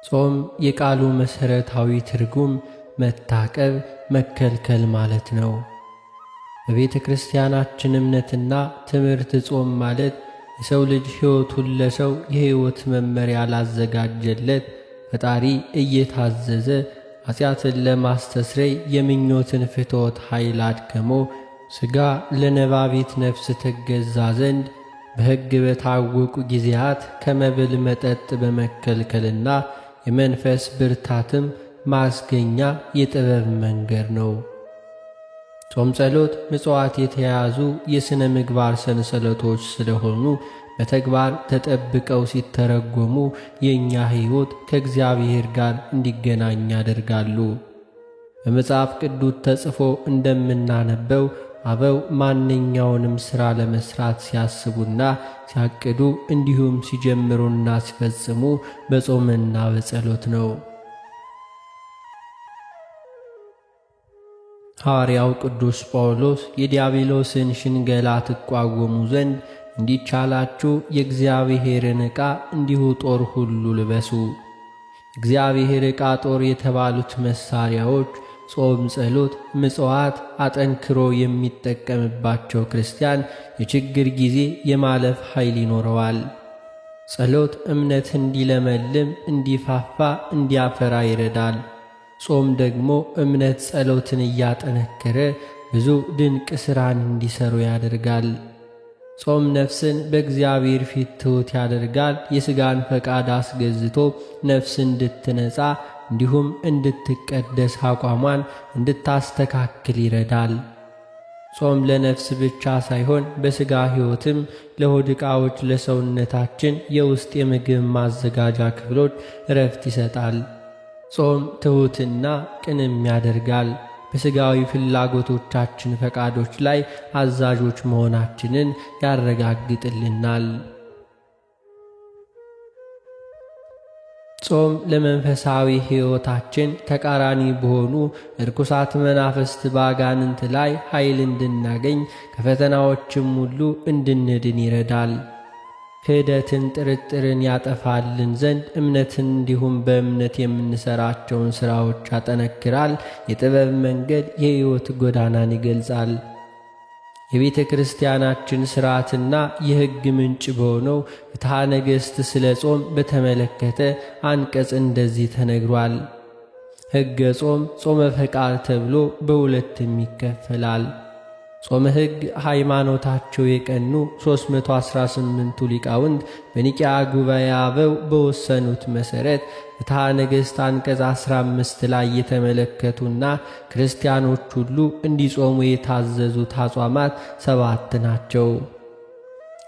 ጾም የቃሉ መሠረታዊ ትርጉም መታቀብ፣ መከልከል ማለት ነው። በቤተ ክርስቲያናችን እምነትና ትምህርት ጾም ማለት የሰው ልጅ ሕይወቱን ለሰው የሕይወት መመሪያ ላዘጋጀለት ፈጣሪ እየታዘዘ ኃጢአትን ለማስተስረይ የምኞትን ፍትወት ኃይል አድክሞ ሥጋ ለነባቢት ነፍስ ትገዛ ዘንድ በሕግ በታወቁ ጊዜያት ከመብል መጠጥ በመከልከልና የመንፈስ ብርታትም ማስገኛ የጥበብ መንገድ ነው። ጾም፣ ጸሎት፣ ምጽዋት የተያያዙ የሥነ ምግባር ሰንሰለቶች ስለሆኑ በተግባር ተጠብቀው ሲተረጎሙ የእኛ ሕይወት ከእግዚአብሔር ጋር እንዲገናኝ ያደርጋሉ። በመጽሐፍ ቅዱስ ተጽፎ እንደምናነበው አበው ማንኛውንም ሥራ ለመሥራት ሲያስቡና ሲያቅዱ እንዲሁም ሲጀምሩና ሲፈጽሙ በጾምና በጸሎት ነው። ሐዋርያው ቅዱስ ጳውሎስ የዲያብሎስን ሽንገላ ትቋወሙ ዘንድ እንዲቻላችሁ የእግዚአብሔርን ዕቃ እንዲሁ ጦር ሁሉ ልበሱ። እግዚአብሔር ዕቃ ጦር የተባሉት መሣሪያዎች ጾም፣ ጸሎት፣ ምጽዋት አጠንክሮ የሚጠቀምባቸው ክርስቲያን የችግር ጊዜ የማለፍ ኃይል ይኖረዋል። ጸሎት እምነት እንዲለመልም፣ እንዲፋፋ፣ እንዲያፈራ ይረዳል። ጾም ደግሞ እምነት ጸሎትን እያጠነከረ ብዙ ድንቅ ሥራን እንዲሰሩ ያደርጋል። ጾም ነፍስን በእግዚአብሔር ፊት ትሑት ያደርጋል። የሥጋን ፈቃድ አስገዝቶ ነፍስ እንድትነጻ እንዲሁም እንድትቀደስ አቋሟን እንድታስተካክል ይረዳል። ጾም ለነፍስ ብቻ ሳይሆን በሥጋ ሕይወትም ለሆድ ዕቃዎች፣ ለሰውነታችን የውስጥ የምግብ ማዘጋጃ ክፍሎች እረፍት ይሰጣል። ጾም ትሑትና ቅንም ያደርጋል። በሥጋዊ ፍላጎቶቻችን ፈቃዶች ላይ አዛዦች መሆናችንን ያረጋግጥልናል። ጾም ለመንፈሳዊ ሕይወታችን ተቃራኒ በሆኑ እርኩሳት መናፍስት ባጋንንት ላይ ኃይል እንድናገኝ ከፈተናዎችም ሁሉ እንድንድን ይረዳል። ክህደትን፣ ጥርጥርን ያጠፋልን ዘንድ እምነትን እንዲሁም በእምነት የምንሠራቸውን ሥራዎች ያጠነክራል። የጥበብ መንገድ የሕይወት ጎዳናን ይገልጻል። የቤተ ክርስቲያናችን ሥርዓትና የሕግ ምንጭ በሆነው ፍትሐ ነገሥት ስለ ጾም በተመለከተ አንቀጽ እንደዚህ ተነግሯል። ሕገ ጾም ጾመ ፈቃድ ተብሎ በሁለትም ይከፈላል። ጾመ ሕግ ሃይማኖታቸው የቀኑ 318ቱ ሊቃውንት በኒቅያ ጉባኤ አበው በወሰኑት መሠረት ፍትሐ ነገሥት አንቀጽ 15 ላይ የተመለከቱና ክርስቲያኖች ሁሉ እንዲጾሙ የታዘዙት አጽዋማት 7 ናቸው።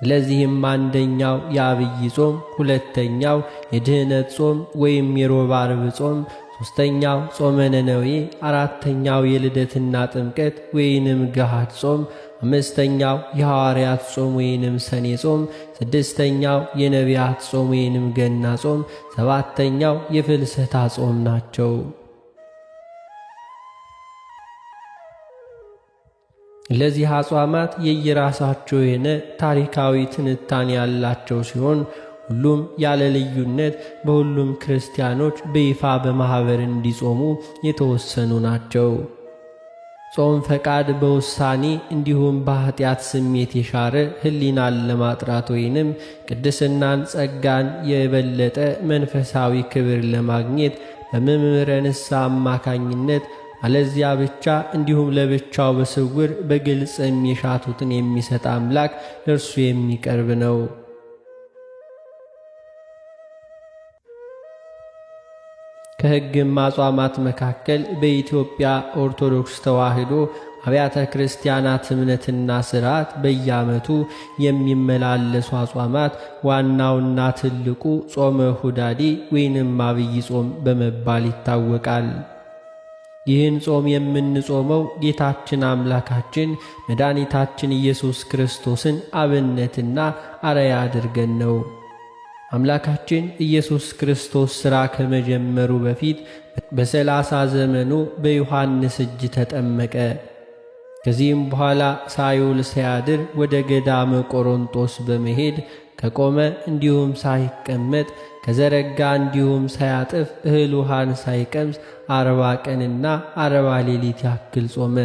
ለዚህም አንደኛው የአብይ ጾም፣ ሁለተኛው የድህነት ጾም ወይም የሮብ ዓርብ ጾም፣ ሦስተኛው ጾመ ነነዌ፣ አራተኛው የልደትና ጥምቀት ወይንም ገሃድ ጾም፣ አምስተኛው የሐዋርያት ጾም ወይንም ሰኔ ጾም፣ ስድስተኛው የነቢያት ጾም ወይንም ገና ጾም፣ ሰባተኛው የፍልሰታ ጾም ናቸው። ለዚህ አጽዋማት የየራሳቸው የሆነ ታሪካዊ ትንታኔ ያላቸው ሲሆን ሁሉም ያለ ልዩነት በሁሉም ክርስቲያኖች በይፋ በማኅበር እንዲጾሙ የተወሰኑ ናቸው። ጾም ፈቃድ በውሳኔ እንዲሁም በኃጢአት ስሜት የሻረ ሕሊናን ለማጥራት ወይንም ቅድስናን፣ ጸጋን የበለጠ መንፈሳዊ ክብር ለማግኘት በመምህረ ንስሐ አማካኝነት አለዚያ ብቻ እንዲሁም ለብቻው በስውር በግልጽ የሻቱትን የሚሰጥ አምላክ ለእርሱ የሚቀርብ ነው። ከሕግም አጽዋማት መካከል በኢትዮጵያ ኦርቶዶክስ ተዋሕዶ አብያተ ክርስቲያናት እምነትና ሥርዓት በየዓመቱ የሚመላለሱ አጽዋማት ዋናውና ትልቁ ጾመ ሁዳዴ ወይንም አብይ ጾም በመባል ይታወቃል። ይህን ጾም የምንጾመው ጌታችን አምላካችን መድኃኒታችን ኢየሱስ ክርስቶስን አብነትና አርአያ አድርገን ነው። አምላካችን ኢየሱስ ክርስቶስ ሥራ ከመጀመሩ በፊት በ30 ዘመኑ በዮሐንስ እጅ ተጠመቀ። ከዚህም በኋላ ሳይውል ሳያድር ወደ ገዳመ ቆሮንጦስ በመሄድ ከቆመ እንዲሁም ሳይቀመጥ፣ ከዘረጋ እንዲሁም ሳያጥፍ፣ እህል ውሃን ሳይቀምስ 40 ቀንና 40 ሌሊት ያክል ጾመ።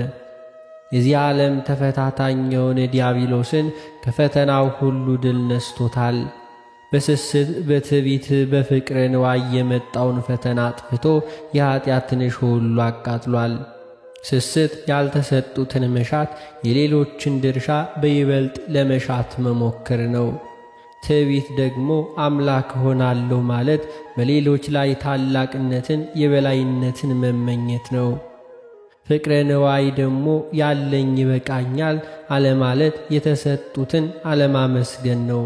የዚህ ዓለም ተፈታታኝ የሆነ ዲያብሎስን ከፈተናው ሁሉ ድል ነስቶታል። በስስት፣ በትዕቢት፣ በፍቅረ ንዋይ የመጣውን ፈተና አጥፍቶ የኃጢአትን እሾህ ሁሉ አቃጥሏል። ስስት ያልተሰጡትን መሻት፣ የሌሎችን ድርሻ በይበልጥ ለመሻት መሞከር ነው። ትዕቢት ደግሞ አምላክ እሆናለሁ ማለት፣ በሌሎች ላይ ታላቅነትን፣ የበላይነትን መመኘት ነው። ፍቅረ ንዋይ ደግሞ ያለኝ ይበቃኛል አለማለት፣ የተሰጡትን አለማመስገን ነው።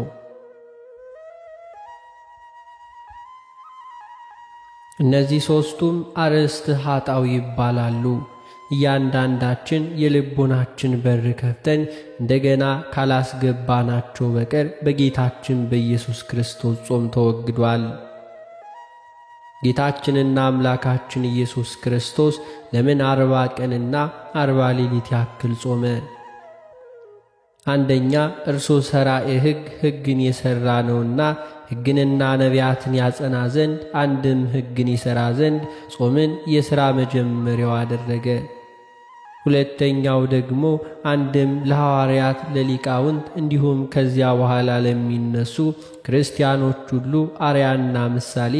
እነዚህ ሦስቱም አርእስተ ኃጣውእ ይባላሉ። እያንዳንዳችን የልቦናችን በር ከፍተን እንደገና ካላስገባናቸው በቀር በጌታችን በኢየሱስ ክርስቶስ ጾም ተወግዷል። ጌታችንና አምላካችን ኢየሱስ ክርስቶስ ለምን 40 ቀንና 40 ሌሊት ያክል ጾመ? አንደኛ፣ እርሱ ሠራኤ ሕግ፣ ሕግን የሠራ ነውና ሕግንና ነቢያትን ያጸና ዘንድ፣ አንድም ሕግን ይሠራ ዘንድ ጾምን የሥራ መጀመሪያው አደረገ። ሁለተኛው ደግሞ አንድም ለሐዋርያት፣ ለሊቃውንት እንዲሁም ከዚያ በኋላ ለሚነሱ ክርስቲያኖች ሁሉ አርያና ምሳሌ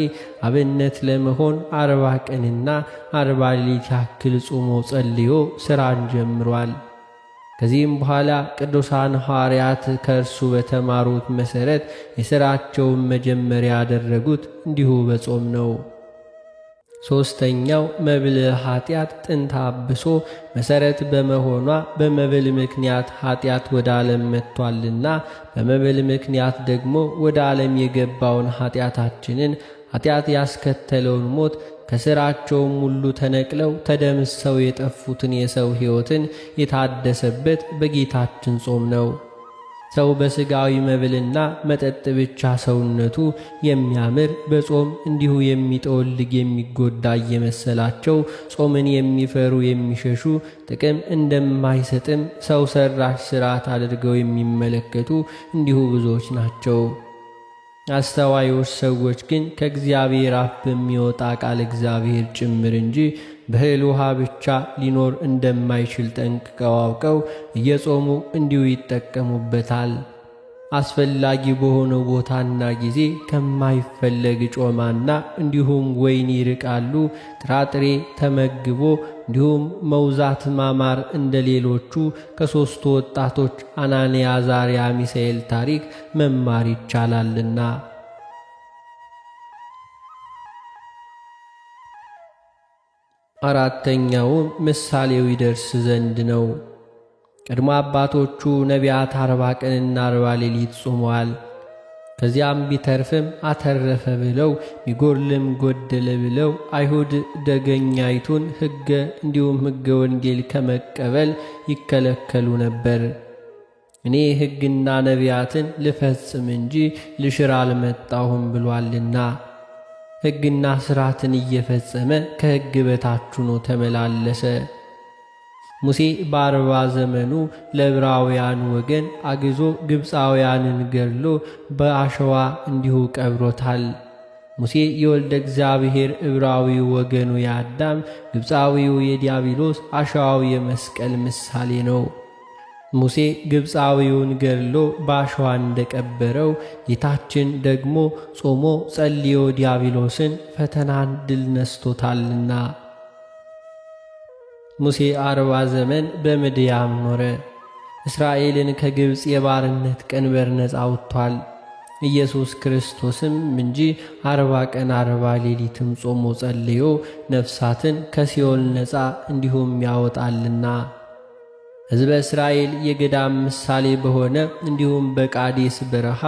አብነት ለመሆን 40 ቀንና 40 ሌሊት ያክል ጾሞ ጸልዮ ሥራን ጀምሯል። ከዚህም በኋላ ቅዱሳን ሐዋርያት ከእርሱ በተማሩት መሠረት የሥራቸውን መጀመሪያ ያደረጉት እንዲሁ በጾም ነው። ሦስተኛው መብል ኃጢአት ጥንተ አብሶ መሠረት በመሆኗ በመብል ምክንያት ኃጢአት ወደ ዓለም መጥቷልና፣ በመብል ምክንያት ደግሞ ወደ ዓለም የገባውን ኃጢአታችንን፣ ኃጢአት ያስከተለውን ሞት፣ ከሥራቸውም ሁሉ ተነቅለው ተደምሰው የጠፉትን የሰው ሕይወትን የታደሰበት በጌታችን ጾም ነው። ሰው በሥጋዊ መብልና መጠጥ ብቻ ሰውነቱ የሚያምር፣ በጾም እንዲሁ የሚጠወልግ የሚጎዳ እየመሰላቸው ጾምን የሚፈሩ የሚሸሹ፣ ጥቅም እንደማይሰጥም ሰው ሰራሽ ሥርዓት አድርገው የሚመለከቱ እንዲሁ ብዙዎች ናቸው። አስተዋዮች ሰዎች ግን ከእግዚአብሔር አፍ በሚወጣ ቃል እግዚአብሔር ጭምር እንጂ በእህል ውሃ ብቻ ሊኖር እንደማይችል ጠንቅቀው አውቀው እየጾሙ እንዲሁ ይጠቀሙበታል። አስፈላጊ በሆነው ቦታና ጊዜ ከማይፈለግ ጮማና እንዲሁም ወይን ይርቃሉ። ጥራጥሬ ተመግቦ እንዲሁም መውዛት ማማር እንደ ሌሎቹ ከሦስቱ ወጣቶች አናንያ፣ አዛርያ፣ ሚሳኤል ታሪክ መማር ይቻላልና። አራተኛውም ምሳሌው ይደርስ ዘንድ ነው። ቀድሞ አባቶቹ ነቢያት 40 ቀንና 40 ሌሊት ጾመዋል። ከዚያም ቢተርፍም አተረፈ ብለው፣ ቢጎድልም ጎደለ ብለው አይሁድ ደገኛይቱን ሕገ እንዲሁም ሕገ ወንጌል ከመቀበል ይከለከሉ ነበር። እኔ ሕግና ነቢያትን ልፈጽም እንጂ ልሽር አልመጣሁም ብሏልና ሕግና ሥርዓትን እየፈጸመ ከሕግ በታች ሆኖ ተመላለሰ። ሙሴ በ40 ዘመኑ ለዕብራውያን ወገን አግዞ ግብፃውያንን ገድሎ በአሸዋ እንዲሁ ቀብሮታል። ሙሴ የወልደ እግዚአብሔር ዕብራዊው ወገኑ የአዳም፣ ግብፃዊው የዲያብሎስ፣ አሸዋው የመስቀል ምሳሌ ነው። ሙሴ ግብፃዊውን ገድሎ በአሸዋ እንደቀበረው ጌታችን ደግሞ ጾሞ ጸልዮ ዲያብሎስን ፈተናን ድል ነስቶታልና። ሙሴ 40 ዘመን በምድያም ኖረ። እስራኤልን ከግብፅ የባርነት ቀንበር ነፃ አውጥቷል። ኢየሱስ ክርስቶስም እንጂ 40 ቀን 40 ሌሊትም ጾሞ ጸልዮ ነፍሳትን ከሲኦል ነፃ እንዲሁም ያወጣልና። ሕዝበ እስራኤል የገዳም ምሳሌ በሆነ እንዲሁም በቃዴስ በረሃ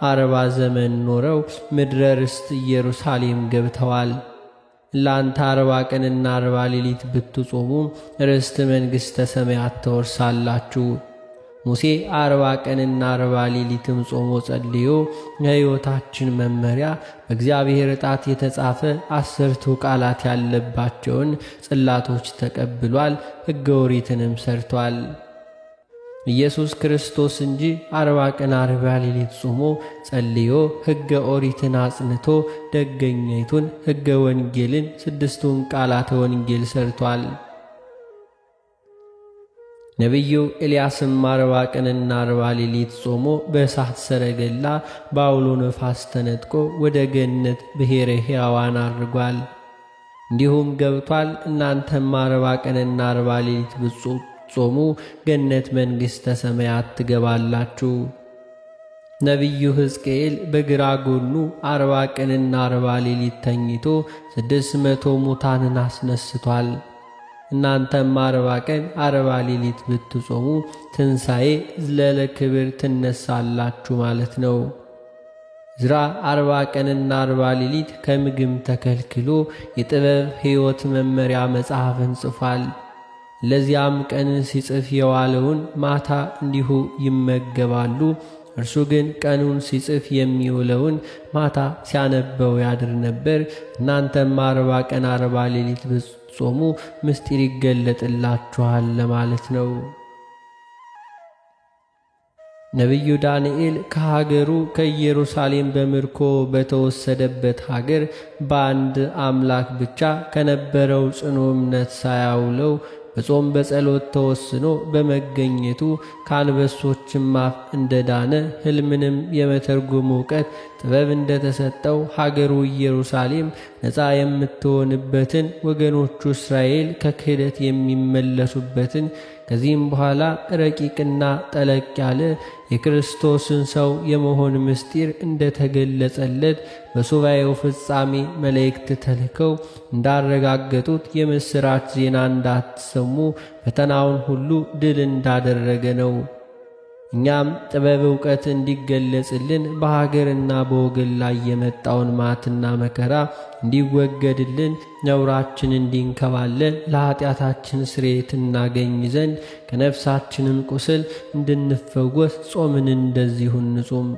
40 ዘመን ኖረው ምድረ ርስት ኢየሩሳሌም ገብተዋል። ለአንተ 40 ቀንና 40 ሌሊት ብትጾሙ ርስት መንግሥተ ሰማያት ትወርሳላችሁ። ሙሴ 40 ቀንና 40 ሌሊትም ጾሞ ጸልዮ የሕይወታችን መመሪያ በእግዚአብሔር ጣት የተጻፈ 10ቱ ቃላት ያለባቸውን ጽላቶች ተቀብሏል። ሕገ ኦሪትንም ሰርቷል። ኢየሱስ ክርስቶስ እንጂ 40 ቀን 40 ሌሊት ጾሞ ጸልዮ ሕገ ኦሪትን አጽንቶ ደገኛይቱን ሕገ ወንጌልን 6ቱን ቃላተ ወንጌል ሰርቷል። ነቢዩ ኤልያስም 40 ቀንና 40 ሌሊት ጾሞ በእሳት ሰረገላ በአውሎ ነፋስ ተነጥቆ ወደ ገነት ብሔረ ሕያዋን አድርጓል። እንዲሁም ገብቷል። እናንተም 40 ቀንና 40 ሌሊት ብትጾሙ ገነት መንግሥተ ሰማያት ትገባላችሁ። ነቢዩ ሕዝቅኤል በግራ ጎኑ 40 ቀንና 40 ሌሊት ተኝቶ 600 ሙታንን አስነስቷል። እናንተም 40 ቀን 40 ሌሊት ብትጾሙ ትንሣኤ ዝለለ ክብር ትነሳላችሁ ማለት ነው። ዕዝራ 40 ቀንና 40 ሌሊት ከምግብ ተከልክሎ የጥበብ ሕይወት መመሪያ መጽሐፍን ጽፏል። ለዚያም ቀን ሲጽፍ የዋለውን ማታ እንዲሁ ይመገባሉ። እርሱ ግን ቀኑን ሲጽፍ የሚውለውን ማታ ሲያነበው ያድር ነበር። እናንተም 40 ቀን 40 ሌሊት ብትጾሙ ምስጢር ይገለጥላችኋል ለማለት ነው። ነቢዩ ዳንኤል ከሀገሩ ከኢየሩሳሌም በምርኮ በተወሰደበት ሀገር በአንድ አምላክ ብቻ ከነበረው ጽኑ እምነት ሳያውለው በጾም በጸሎት ተወስኖ በመገኘቱ ከአንበሶችም አፍ እንደዳነ ሕልምንም የመተርጎም እውቀት ጥበብ እንደተሰጠው ሀገሩ ኢየሩሳሌም ነፃ የምትሆንበትን ወገኖቹ እስራኤል ከክህደት የሚመለሱበትን ከዚህም በኋላ ረቂቅና ጠለቅ ያለ የክርስቶስን ሰው የመሆን ምስጢር እንደተገለጸለት በሱባኤው ፍጻሜ መላእክት ተልከው እንዳረጋገጡት የምስራች ዜና እንዳትሰሙ ፈተናውን ሁሉ ድል እንዳደረገ ነው። እኛም ጥበብ እውቀት እንዲገለጽልን በሀገርና በወገን ላይ የመጣውን መዓትና መከራ እንዲወገድልን ነውራችን እንዲንከባለል ለኃጢአታችን ስርየት እናገኝ ዘንድ ከነፍሳችንም ቁስል እንድንፈወስ ጾምን እንደዚሁ እንጹም።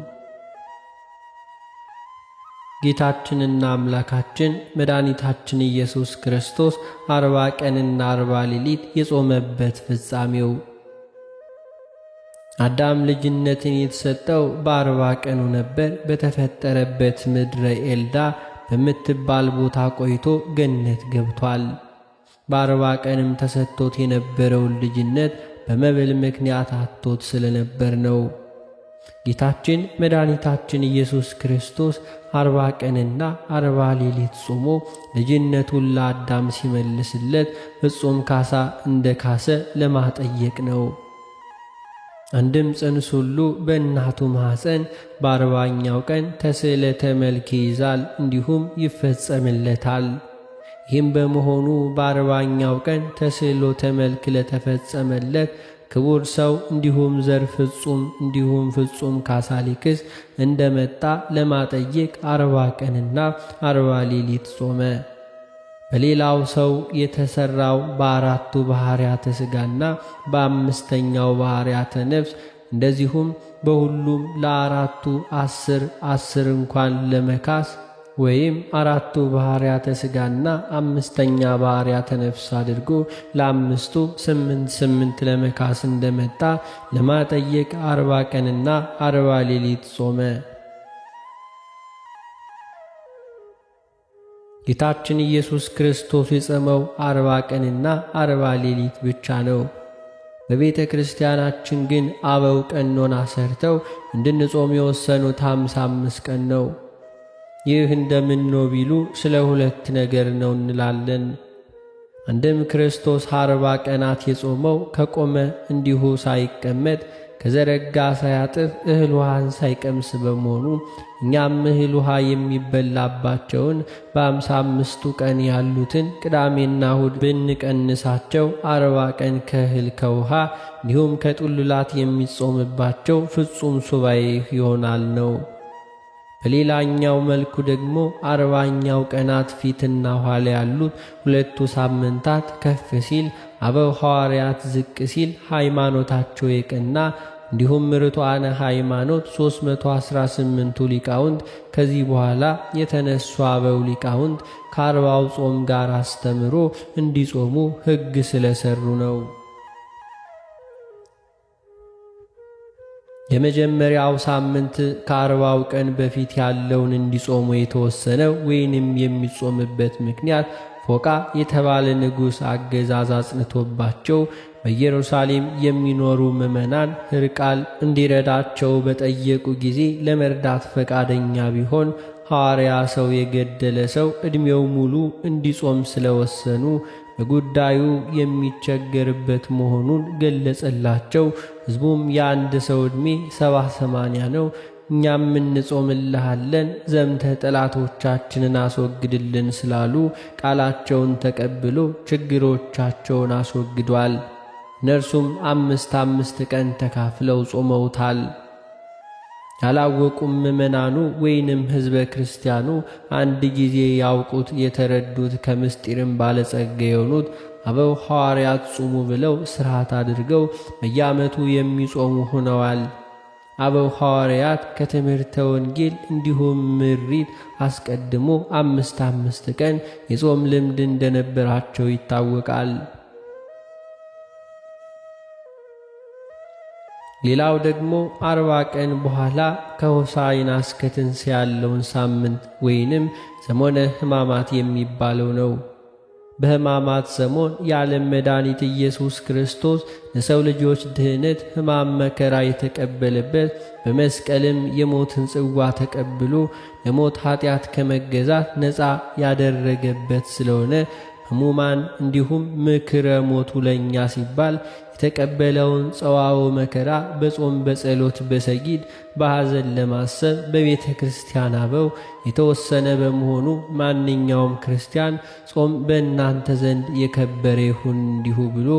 ጌታችንና አምላካችን መድኃኒታችን ኢየሱስ ክርስቶስ 40 ቀንና 40 ሌሊት የጾመበት ፍጻሜው። አዳም ልጅነትን የተሰጠው በ40 ቀኑ ነበር። በተፈጠረበት ምድረ ኤልዳ በምትባል ቦታ ቆይቶ ገነት ገብቷል። በ40 ቀንም ተሰጥቶት የነበረውን ልጅነት በመብል ምክንያት አጥቶት ስለነበር ነው። ጌታችን መድኃኒታችን ኢየሱስ ክርስቶስ 40 ቀንና 40 ሌሊት ጾሞ ልጅነቱን ለአዳም ሲመልስለት ፍጹም ካሳ እንደ ካሰ ለማጠየቅ ነው። አንድም ጽንስ ሁሉ በእናቱ ማኅፀን በ40ኛው ቀን ተስዕለተ መልክ ይይዛል፣ እንዲሁም ይፈጸምለታል። ይህም በመሆኑ በ40ኛው ቀን ተስዕሎተ መልክ ለተፈጸመለት ክቡር ሰው እንዲሁም ዘር ፍጹም እንዲሁም ፍጹም ካሳ ሊክስ እንደመጣ ለማጠየቅ 40 ቀንና 40 ሌሊት ጾመ። በሌላው ሰው የተሰራው በአራቱ ባህርያተ ሥጋና በአምስተኛው ባህርያተ ነፍስ እንደዚሁም በሁሉም ለአራቱ 10 10 እንኳን ለመካስ ወይም አራቱ ባህርያተ ሥጋና አምስተኛ ባህርያተ ነፍስ አድርጎ ለአምስቱ 8 8 ለመካስ እንደመጣ ለማጠየቅ 40 ቀንና 40 ሌሊት ጾመ። ጌታችን ኢየሱስ ክርስቶስ የጾመው 40 ቀንና 40 ሌሊት ብቻ ነው። በቤተ ክርስቲያናችን ግን አበው ቀኖና ሰርተው እንድንጾም የወሰኑት 55 ቀን ነው። ይህ እንደምን ነው ቢሉ ስለ ሁለት ነገር ነው እንላለን። አንድም ክርስቶስ 40 ቀናት የጾመው ከቆመ እንዲሁ ሳይቀመጥ ከዘረጋ ሳያጥፍ እህል ውሃን ሳይቀምስ በመሆኑ እኛም እህል ውሃ የሚበላባቸውን በ55ቱ ቀን ያሉትን ቅዳሜና እሁድ ብንቀንሳቸው 40 ቀን ከእህል ከውሃ እንዲሁም ከጡልላት የሚጾምባቸው ፍጹም ሱባኤ ይሆናል ነው። በሌላኛው መልኩ ደግሞ 40ኛው ቀናት ፊትና ኋላ ያሉት ሁለቱ ሳምንታት ከፍ ሲል አበው ሐዋርያት ዝቅ ሲል ሃይማኖታቸው የቀና እንዲሁም ርቱዓነ ሃይማኖት 318ቱ ሊቃውንት ከዚህ በኋላ የተነሱ አበው ሊቃውንት ከ40ው ጾም ጋር አስተምሮ እንዲጾሙ ሕግ ስለሰሩ ነው። የመጀመሪያው ሳምንት ከ40ው ቀን በፊት ያለውን እንዲጾሙ የተወሰነው ወይንም የሚጾምበት ምክንያት ፎቃ የተባለ ንጉሥ አገዛዝ አጽንቶባቸው በኢየሩሳሌም የሚኖሩ ምዕመናን ሕርቃል እንዲረዳቸው በጠየቁ ጊዜ ለመርዳት ፈቃደኛ ቢሆን ሐዋርያ ሰው የገደለ ሰው ዕድሜው ሙሉ እንዲጾም ስለወሰኑ በጉዳዩ የሚቸገርበት መሆኑን ገለጸላቸው። ሕዝቡም የአንድ ሰው ዕድሜ 70-80 ነው፣ እኛም እንጾምልሃለን፣ ዘምተህ ጠላቶቻችንን አስወግድልን ስላሉ ቃላቸውን ተቀብሎ ችግሮቻቸውን አስወግዷል። እነርሱም 5 5 ቀን ተካፍለው ጾመውታል። ያላወቁም ምዕመናኑ ወይንም ሕዝበ ክርስቲያኑ አንድ ጊዜ ያውቁት የተረዱት ከምስጢርም ባለጸጋ የሆኑት አበው ሐዋርያት ጹሙ ብለው ሥርዓት አድርገው በየዓመቱ የሚጾሙ ሆነዋል። አበው ሐዋርያት ከትምህርተ ወንጌል እንዲሁም ምሪት አስቀድሞ 5 5 ቀን የጾም ልምድ እንደነበራቸው ይታወቃል። ሌላው ደግሞ 40 ቀን በኋላ ከሆሳዕና እስከ ትንሣኤ ያለውን ሳምንት ወይንም ሰሞነ ሕማማት የሚባለው ነው። በሕማማት ሰሞን የዓለም መድኃኒት ኢየሱስ ክርስቶስ ለሰው ልጆች ድህነት ሕማም መከራ የተቀበለበት በመስቀልም የሞትን ጽዋ ተቀብሎ ለሞት ኃጢአት ከመገዛት ነፃ ያደረገበት ስለሆነ ሕሙማን እንዲሁም ምክረ ሞቱ ለእኛ ሲባል የተቀበለውን ጸዋው መከራ በጾም በጸሎት በሰጊድ በሐዘን ለማሰብ በቤተ ክርስቲያን አበው የተወሰነ በመሆኑ ማንኛውም ክርስቲያን ጾም በእናንተ ዘንድ የከበረ ይሁን እንዲሁ ብሎ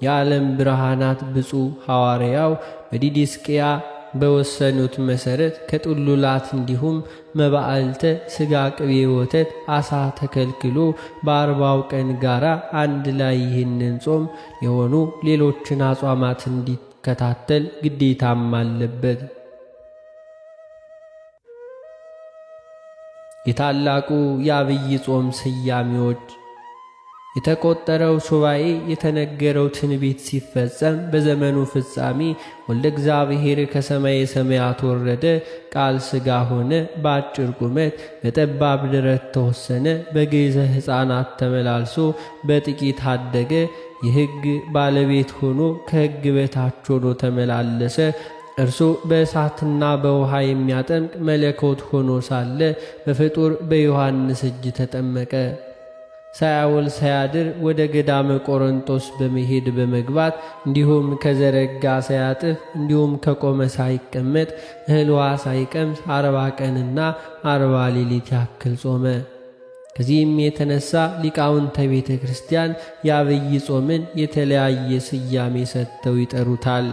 የዓለም ብርሃናት ብፁዕ ሐዋርያው በዲዲስቅያ በወሰኑት መሰረት ከጥሉላት እንዲሁም መባዕልተ ሥጋ፣ ቅቤ፣ ወተት፣ አሳ ተከልክሎ በ40ው ቀን ጋራ አንድ ላይ ይህንን ጾም የሆኑ ሌሎችን አጽዋማት እንዲከታተል ግዴታም አለበት። የታላቁ የዐቢይ ጾም ስያሜዎች የተቆጠረው ሱባኤ የተነገረው ትንቢት ሲፈጸም በዘመኑ ፍጻሜ ወልደ እግዚአብሔር ከሰማየ ሰማያት ወረደ፣ ቃል ሥጋ ሆነ፣ በአጭር ቁመት በጠባብ ደረት ተወሰነ፣ በግዕዘ ሕፃናት ተመላልሶ በጥቂት አደገ፣ የሕግ ባለቤት ሆኖ ከሕግ በታች ሆኖ ተመላለሰ። እርሱ በእሳትና በውሃ የሚያጠምቅ መለኮት ሆኖ ሳለ በፍጡር በዮሐንስ እጅ ተጠመቀ። ሳያውል ሳያድር ወደ ገዳመ ቆሮንቶስ በመሄድ በመግባት እንዲሁም ከዘረጋ ሳያጥፍ እንዲሁም ከቆመ ሳይቀመጥ እህል ውሃ ሳይቀምስ 40 ቀንና 40 ሌሊት ያክል ጾመ። ከዚህም የተነሳ ሊቃውንተ ቤተ ክርስቲያን የዐቢይ ጾምን የተለያየ ስያሜ ሰጥተው ይጠሩታል።